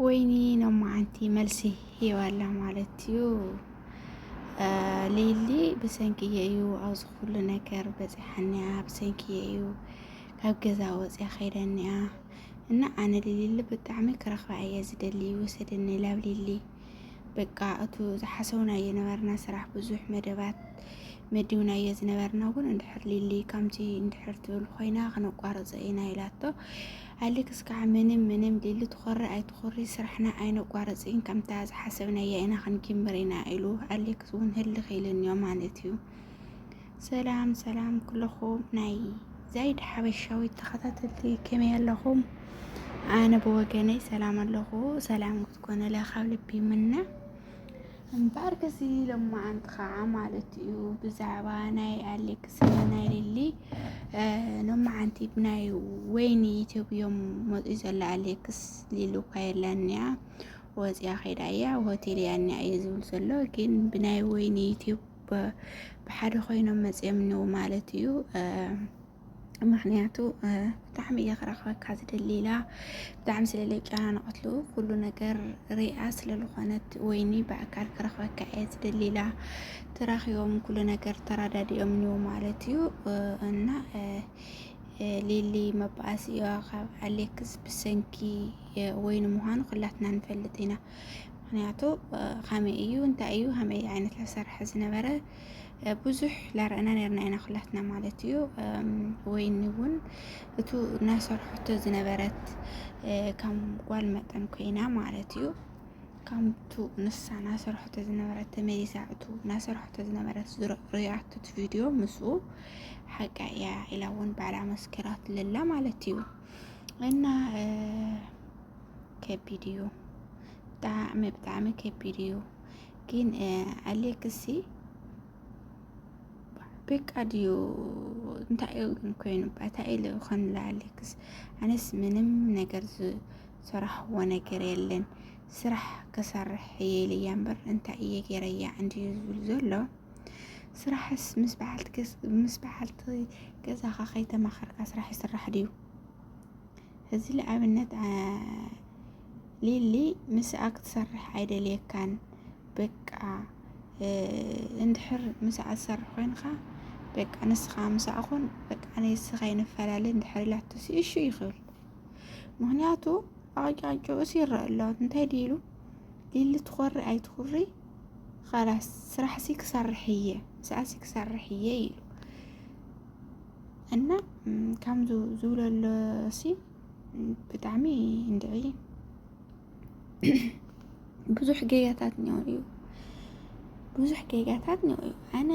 ወይኒ ኖማዓንቲ መልሲ ሂባላ ማለት እዩ። ሊሊ ብሰንኪየ እዩ ኣብዚ ኩሉ ነገር በፂሓኒያ፣ ብሰንኪየ እዩ ካብ ገዛ ወፅያ ከይደኒያ። እና ኣነ ሊሊ ብጣዕሚ ክረኽባ እየ ዝደሊ። ይወሰደኒ ላብ ሊሊ። በቃ እቱ ዝሓሰብናዮ ነበርና ስራሕ ብዙሕ መደባት መዲብናዮ ዝነበርና እውን እንድሕር ሊሊ ከምዚ እንድሕር ትብል ኮይና ክነቋርፀ ኢና ኢላቶ። ኣሌክስ ከዓ ምንም ምንም ሊሊ ትኾሪ ኣይትኾሪ ስራሕና ኣይነቋርፅን፣ ከምታ ዝሓሰብናያ ኢና ክንጅምር ኢና ኢሉ ኣሌክስ እውን ህልኽ ኢሉንዮ ማለት እዩ። ሰላም ሰላም ኩለኹም ናይ ዛይድ ሓበሻዊት ተኸታተልቲ ከመይ ኣለኹም? ኣነ ብወገነይ ሰላም ኣለኹ። ሰላም ክትኮነለ ካብ ልቢ ይምነ። እምበኣር ከዚ ሎማዓንቲ ከዓ ማለት እዩ ብዛዕባ ናይ ኣሌክስ ናይ ሊሊ ሎማዓንቲ ብናይ ወይኒ ዩቲዩብ እዮም መፅኡ ዘሎ። ኣሌክስ ሊሊ እኳ የላንያ ወፅያ ከይዳ እያ ሆቴል ያንያ እየ ዝብል ዘሎ፣ ግን ብናይ ወይኒ ዩቲዩብ ብሓደ ኮይኖም መፅኦም እኒው ማለት እዩ። ምክንያቱ ብጣዕሚ እየ ክረኽበካ ዝደሊ ኢላ፣ ብጣዕሚ ስለ ለጨናነቐትሉ ኩሉ ነገር ሪኣ ስለ ዝኾነት ወይኒ ብኣካል ክረኽበካ እየ ዝደሊ ኢላ ተራኺቦም ኩሉ ነገር ተራዳዲኦም እኒው ማለት እዩ። እና ሊሊ መባኣሲዋ ካብ ኣሌክስ ብሰንኪ ወይኒ ምዃኑ ኩላትና ንፈልጥ ኢና። ምክንያቱ ከመይ እዩ እንታይ እዩ ከመይ ዓይነት ላሰርሐ ዝነበረ ብዙሕ ላረእና ነርና ኢና ኩላትና ማለት እዩ። ወይኒ እውን እቱ እናሰርሐቶ ዝነበረት ከም ጓል መጠን ኮይና ማለት እዩ። ከምቱ ንሳ እናሰርሐቶ ዝነበረት ተመሊሳ እቱ እናሰርሐቶ ዝነበረት ዝረኣቶ ቪድዮ ምስኡ ሓቃ እያ ኢላ እውን ባዕላ መስከራትለላ ማለት እዩ። እና ከቢድ እዩ። ብጣዕሚ ብጣዕሚ ከቢድ እዩ። ግን ኣሌክሲ በቃ ድዩ እንታይ እዩ ግን ኮይኑ እንታይ ኢሉ ይኾን ኣሌክስ? ኣነስ ምንም ነገር ዝሰራሕዎ ነገር የለን። ስራሕ ክሰርሕ እየ ኢለያ እምበር እንታይ እየ ገይረያ እንድዩ ዝብል ዘሎ። ስራሕስ ምስ በዓልቲ ገዛኻ ከይተማኸርካ ስራሕ ይስራሕ ድዩ? እዚ ንኣብነት ሊሊ ምስኣ ክትሰርሕ ኣይደልየካን። በቃ እንድሕር ምስኣ ትሰርሕ ኮይንካ በቃ ንስኻ ምስኣ ኩን፣ በቃ ንስኻ ይንፈላለ እንድሕር ኢላቶሲ እሹ ይኽብል። ምክንያቱ ኣቕጫጭኡስ ይረአ ኣሎ። እንታይ ድዩ ኢሉ ሊሊ ትኾሪ ኣይትኹሪ ኻላስ ስራሕሲ ክሰርሕ እየ ምስኣሲ ክሰርሕ እየ ኢሉ እና ከምዚ ዝብለሎሲ ብጣዕሚ እንድዒ ብዙሕ ጌጋታት እኒኦ እዩ። ብዙሕ ጌጋታት እኒኦ እዩ። ኣነ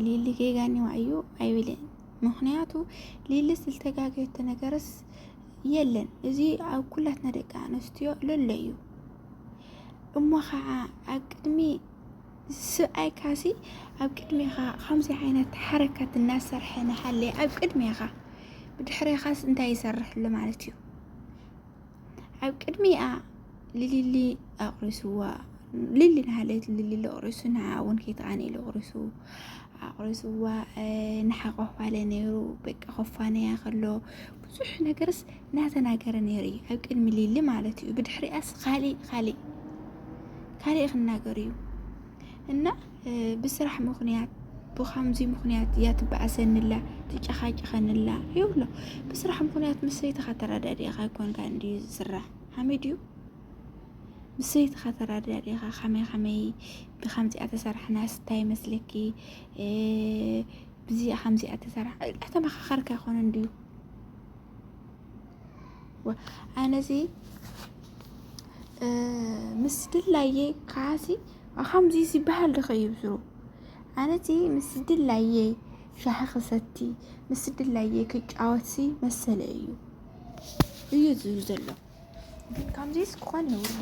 ሊሊ ጌጋ እኒዋ እዩ ኣይብልን። ምክንያቱ ሊሊ ዝተጋገየቶ ነገርስ የለን። እዚ ኣብ ኩላትና ደቂ ኣንስትዮ ለሎ እዩ። እሞ ከዓ ኣብ ቅድሚ ስብኣይካሲ ኣብ ቅድሜኻ ከምዚ ዓይነት ሓረካት እናሰርሐ ንሃለ ኣብ ቅድሜኻ ብድሕሬኻስ እንታይ ይሰርሕ ኣሎ ማለት እዩ? ኣብ ቅድሚኣ ልሊሊ ኣቕሪስዋ። ልሊ ንሃለት ልሊሊ ኣቕሪሱ ንዓ እውን ከይተቓነኢሉ ኣቕሪሱ ኣቕሪስዋ። ንሓቆፋለ ነይሩ በቃ ኮፋነያ ከሎ ብዙሕ ነገርስ እናተናገረ ነይሩ እዩ ኣብ ቅድሚ ሊሊ ማለት እዩ። ብድሕሪኣስ ካሊእ ካሊእ ካሊእ ክናገር እዩ እና ብስራሕ ምኽንያት ብከምዚ ምኽንያት እያ ትበኣሰንላ ትጨኻጨኸንላ ይብሎ። ብስራሕ ምኽንያት ምስ ሰይትኻ ተረዳዲእኻ ኣይኮንካ እንድዩ ዝስራሕ ሓሚድ እዩ። ምስ ሰይትኻ ተረዳዲእኻ ከመይ ከመይ ብከምዚኣ ተሰራሕናስ እንታይ ይመስለኪ ብዚኣ ከምዚኣ ተሰራሕ ተመኻኸርካ ይኮነ እንድዩ። ኣነዚ ምስ ድላየ ካሲ ከምዚ ዝበሃል ድኸ ይብዝሩ። ኣነዚ ምስ ድላየ ሻሂ ክሰቲ ምስ ድላየ ክጫወትሲ መሰለ እዩ እዩ ዝብል ዘሎ። ግን ከምዚስ ክኾን የብሉ።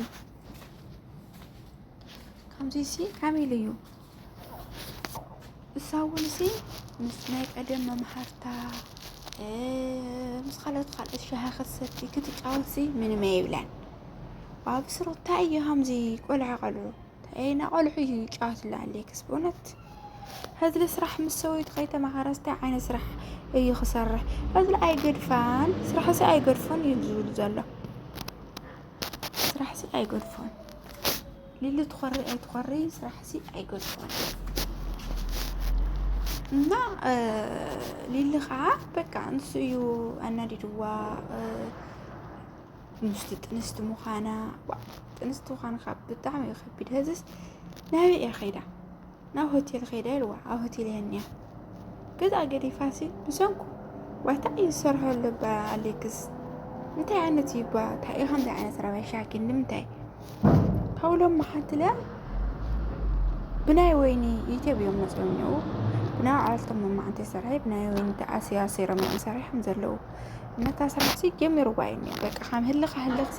ከምዚሲ ዓሚሉ እዩ። እሳ እውን ሲ ምስ ናይ ቀደም መምሃርታ ምስ ካልኦት ካልኦት ሻሂ ክትሰቲ ክትጫወትሲ ምንም ኣይብላን። ኣብ ስሩታ እዩ ከምዚ ቆልዓ ቆልዑ እንታይ ኢና ቆልዑ እዩ ይጫወትላ ኣሌክስ ብእውነት። ህዝሊ ስራሕ ምስ ሰበይቱ ከይተማኸረስ እንታይ ዓይነት ስራሕ እዩ ክሰርሕ? ህዝሊ ኣይገድፋን ስራሕሲ ኣይገድፎን እዩ ዝብል ዘሎ። ስራሕሲ ኣይገድፎን። ሊሊ ትኾሪ ኣይትኾሪ ስራሕሲ ኣይገድፎን። እና እ፣ ሊሊ ከዓ በቃ ንሱ እዩ ኣናዲድዋ። እ፣ ምስቲ ጥንስቲ ምዃና፣ ዋ፣ ጥንስቲ ምዃንካ ብጣዕሚ እዩ ከቢድ። ህዝስ ናበይ እያ ከይዳ? ናብ ሆቴል ከይዳ ኢልዋ። ኣብ ሆቴል እያ እኒኣ። ገዛ ገዲፋሲ ብሰንኩ ዋታ እዩ ዝሰርሖ ኣሎ። ባ ኣሌክስ፣ እንታይ ዓይነት እዩ ባ? እንታይ እዩ ከምዚ ዓይነት ረበሻ ግን ንምንታይ? ካብሎም መሓንቲ ለ ብናይ ወይኒ ኢትዮጵዮም መፅኦም እኒኡ። ብናይ ዓለቶም መማዓንቲ ሰርሐ፣ ብናይ ወይኒ ተኣስያ ሰይሮም እዮም ሰሪሖም ዘለዉ። ነታ ስራሕሲ ጀሚርዋ እዩ እኒኦ። በቃ ከም ህልኻ ህልኽሲ፣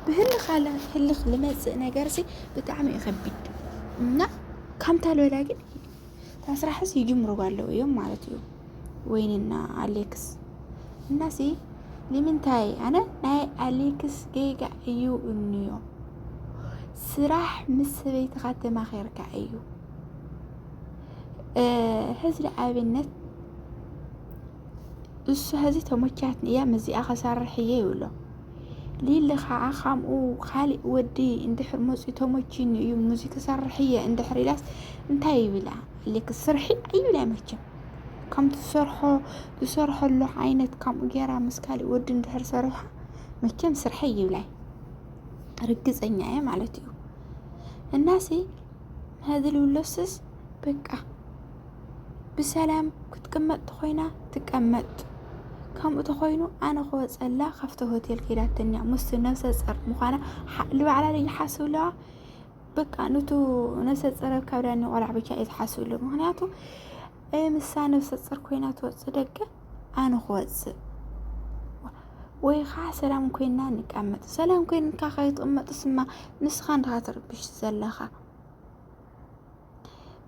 ብህልኻ ለ-፣ ህልኽ ልመፅእ ነገርሲ ብጣዕሚ እዩ ከቢድ። እና ከምታ ልበላ ግን እታ ስራሕሲ ይጅምርዋ ኣለዉ እዮም ማለት እዩ። ወይንና ኣሌክስ እናሲ ንምንታይ ኣነ ናይ ኣሌክስ ጌጋ እዩ እንዮ። ስራሕ ምስ ሰበይትኻ ተማኺርካ እዩ። እ፣ ሕዚ ንኣብነት እሱ ሕዚ ተመቻትኒ እያ፣ ምስዚኣ ክሰርሕ እየ ይብሎ። ሊሊ ኸዓ ከምኡ ካልእ ወዲ እንድሕር መፂኡ ተመችኒ እዩ፣ ምስዚ ክሰርሕ እየ እንድሕር ኢላስ እንታይ ይብላ? ኣሌክስ ስርሒ ኣይብላይ መቸም። ከም ትሰርሖ፣ ዝሰርሖ ኣሎ ዓይነት ከምኡ ጌራ ምስ ካልእ ወዲ እንድሕር ሰሪሓ መቸም ስርሒ ይብላይ። ርግፀኛ እየ ማለት እዩ። እናሲ ሕዚ ልብሎስስ በቃ ብሰላም ክትቅመጥ ተኾይና ትቀመጥ። ከምኡ ተኾይኑ ኣነ ክወፀላ ካብቲ ሆቴል ከይዳተንያ ምስቲ ነብሰ ጸር ምዃና ሓ-፣ ልባዕላ ይሓስብ ኣለዋ። በቃ ንቱ ነብሰ ጸር ኣብ ካብዳ እኒ ቆልዓ ብቻ እየ ዝሓስብ ኣሎ። ምኽንያቱ እ፣ ምሳ ነብሰ ጸር ኮይና ትወፅእ ደገ ኣነ ክወፅእ ወይ ከዓ ሰላም ኮይና ንቀመጥ። ሰላም ኮይንካ ከይትቕመጥስ እማ ንስኻ እንዲኻ ትርብሽ ዘለኻ።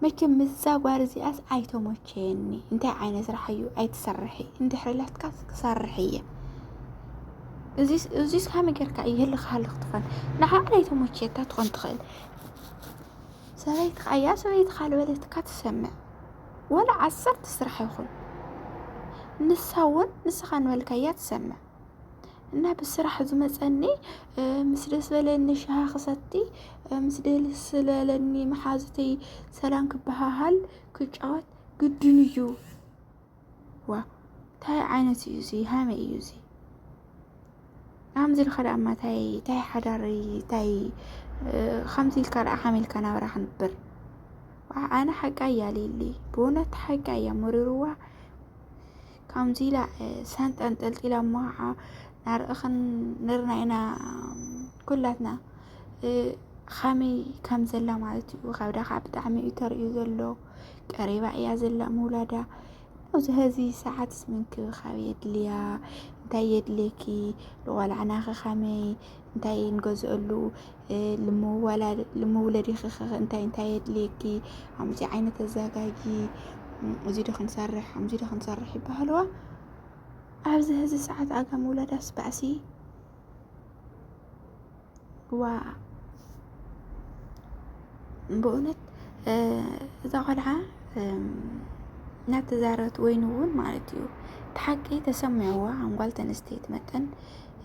መቸም ምስዛ ጓል እዚኣስ ኣይተመቸየኒ። እንታይ ዓይነት ስራሕ እዩ? ኣይትሰርሒ። እንድሕር ኢላትካ ክሰርሕ እየ። እዚስ፣ እዚስ ከመይ ጌርካ እዩ ህልኽ ሃልኽ ትኾን? ንዓኣ ኣይተመቸየታ ትኾን ትኽእል። ሰበይትኻ እያ፣ ሰበይትኻ ልበለትካ ትሰምዕ። ወላ ዓሰርተ ስራሕ ይኹን። ንሳ እውን ንስኻ ንበልካያ ትሰምዕ። እና ብስራሕ ዝመፀኒ፣ እ፣ ምስ ደስ በለኒ ሻሂ ክሰቲ፣ እ፣ ምስ ደስ ስለለኒ መሓዙተይ ሰላም ክበሃሃል፣ ክጫወት ግድን እዩ። ዋ፣ እንታይ ዓይነት እዩ እዚ? ሃመይ እዩ እዚ? ከምዚ ኢልካ ደኣ እማ ታይ፣ ታይ ሓዳር፣ ታይ፣ እ፣ ከምዚ ኢልካ ደኣ ሓሚልካ ናብራ ክንብር? ዋ፣ ኣነ ሓቃ እያ ሊሊ፣ ብእውነት ሓቃ እያ መሪርዋ። ከምዚ ኢላ፣ እ፣ ሳንጣ ኣንጠልጢላ እሞ ከዓ ናርእኽን ንርና ኢና ኩላትና፣ እ፣ ኻመይ ከም ዘላ ማለት እዩ። ከብዳ ከዓ ብጣዕሚ እዩ ተርእዩ ዘሎ። ቀሪባ እያ ዘላ ምውላዳ። ኣብዚ ሀዚ ሰዓትስ ምንክብኻብ የድልያ። እንታይ የድልየኪ? ንቆልዓናኸ ኻመይ? እንታይ ንገዝአሉ? እ፣ ልምወላ-፣ ልምውለድ ኢኺ ኸ እንታይ፣ እንታይ የድልየኪ? ኣምዚ ዓይነት ኣዘጋጂ፣ እም፣ እዚ ዶ ክንሰርሕ፣ ኣምዚ ዶ ክንሰርሕ ይበሃልዋ። ኣብዚ ሀዚ ሰዓት ኣጋ ምውላዳስ ባእሲ። ዋ፣ ብእውነት፣ እ፣ እዛ ቆልዓ፣ እም፣ እናተዛረበት ወይኑ እውን ማለት እዩ፣ እቲ ሓቂ ተሰሚዕዋ፣ ከም ጓል ተንስተይቲ መጠን፣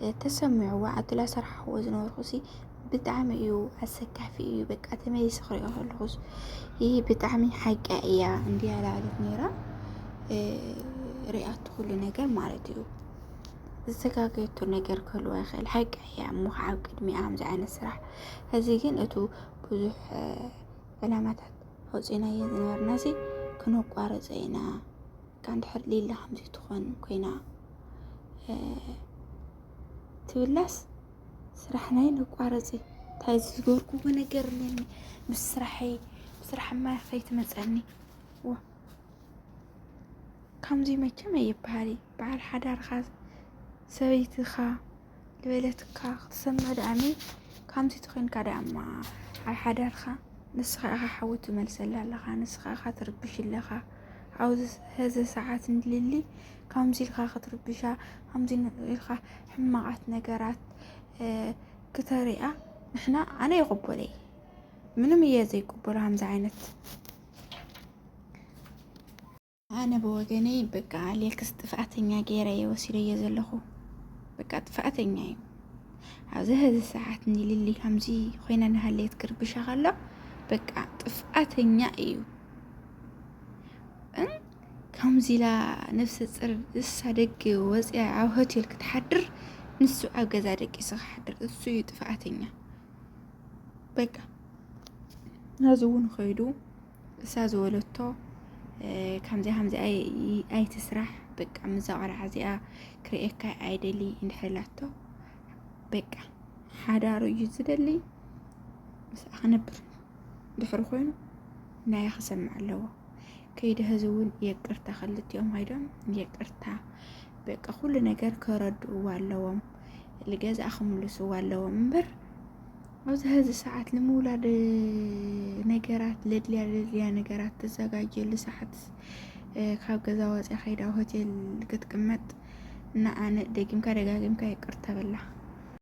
እ፣ ተሰሚዕዋ፣ ኣቱላ ሰርሓኽዎ ዝነበርኩሲ ብጣዕሚ እዩ ኣሰካፊ እዩ። በቃ ተመሊሰ ክሪኦ ከለኹስ፣ ይህ ብጣዕሚ ሓቂ እያ እንድያ ላዕለት ነይራ፣ እ፣ ሪኣቶ ኩሉ ነገር ማለት እዩ። ዝተጋገየቶ ነገር ክህልዋ ይኽእል፣ ሓቂ እያ። እሞ ከዓ ኣብ ቅድሚኣ ከምዚ ዓይነት ስራሕ፣ እዚ ግን እቱ ብዙሕ፣ እ፣ ዕላማታት ኣውፂእናዮ ዝነበርናሲ ክነቋርፆ ኢና። እካ እንድሕር ሊላ ከምዚ ትኾን ኮይና፣ እ፣ ትብላስ ስራሕናይ ነቋርፂ። እንታይ ዝገርኩዎ ነገር እኒአኒ? ምስ ስራሐይ፣ ብስራሕ እማ ከይትመፀኒ። ዋ፣ ከምዚ መቸም ኣይበሃል እዩ። በዓል ሓዳርኻ፣ ሰበይትኻ ልበለትካ ክትሰምዕ ደኣኒ፣ ከምዚ ተኾይንካ ደኣማ ኣብ ሓዳርኻ ንስኻ ኢኻ ሓዊ ትመልሰላ ኣለኻ፣ ንስኻ ኢኻ ትርብሽ ኣለኻ። ኣብዚ ሀዚ ሰዓት ንሊሊ ከምዚ ኢልካ ክትርብሻ፣ ከምዚ ኢልካ ሕማቓት ነገራት፣ እ፣ ክተሪኣ ንሕና፣ ኣነ ይቕበሎ እየ። ምንም እየ ዘይቅበሎ ከምዚ ዓይነት። ኣነ ብወገነይ በቃ ኣሌክስ ጥፍኣተኛ ገይረ እየ ወሲደዮ ዘለኹ። በቃ ጥፍኣተኛ እዩ። ኣብዚ ሕዚ ሰዓት ንሊሊ ከምዚ ኮይና እናሃለየት ክርብሻ ከሎ በቃ ጥፍኣተኛ እዩ። እም፣ ከምዚ ኢላ ነፍሰ ፁር እሳ ደገ ወፂኣ ኣብ ሆቴል ክትሓድር፣ ንሱ ኣብ ገዛ ደቂሱ ክሓድር፣ እሱ እዩ ጥፍኣተኛ። በቃ ናዚ እውን ከይዱ እሳ ዝወለቶ፣ እ፣ ከምዚኣ ከምዚኣ ኣይ-፣ ኣይትስራሕ፣ በቃ ምዛ ቆልዓ እዚኣ ክርእየካ ኣይደሊ እንድሕር ኢላቶ፣ በቃ ሓዳሩ እዩ ዝደሊ፣ ምስኣ ክነብር ድሕሪ ኮይኑ ናያ ክሰምዕ ኣለዎ። ከይዲ ሕዚ እውን የቅርታ፣ ክልቲኦም ከይዶም የቅርታ፣ በቃ ኩሉ ነገር ከረድእዋ ኣለዎም፣ ልገዛ ክምልስዋ ኣለዎም እምበር ኣብዚ ሕዚ ሰዓት ንምውላድ ነገራት ለድልያ ለድልያ ነገራት ተዘጋጀሉ ሰዓት፣ እ፣ ካብ ገዛ ወፂኣ ከይዳ ሆቴል ክትቅመጥ፣ ንኣነ ደጊምካ ደጋጊምካ ይቅርታ በላ።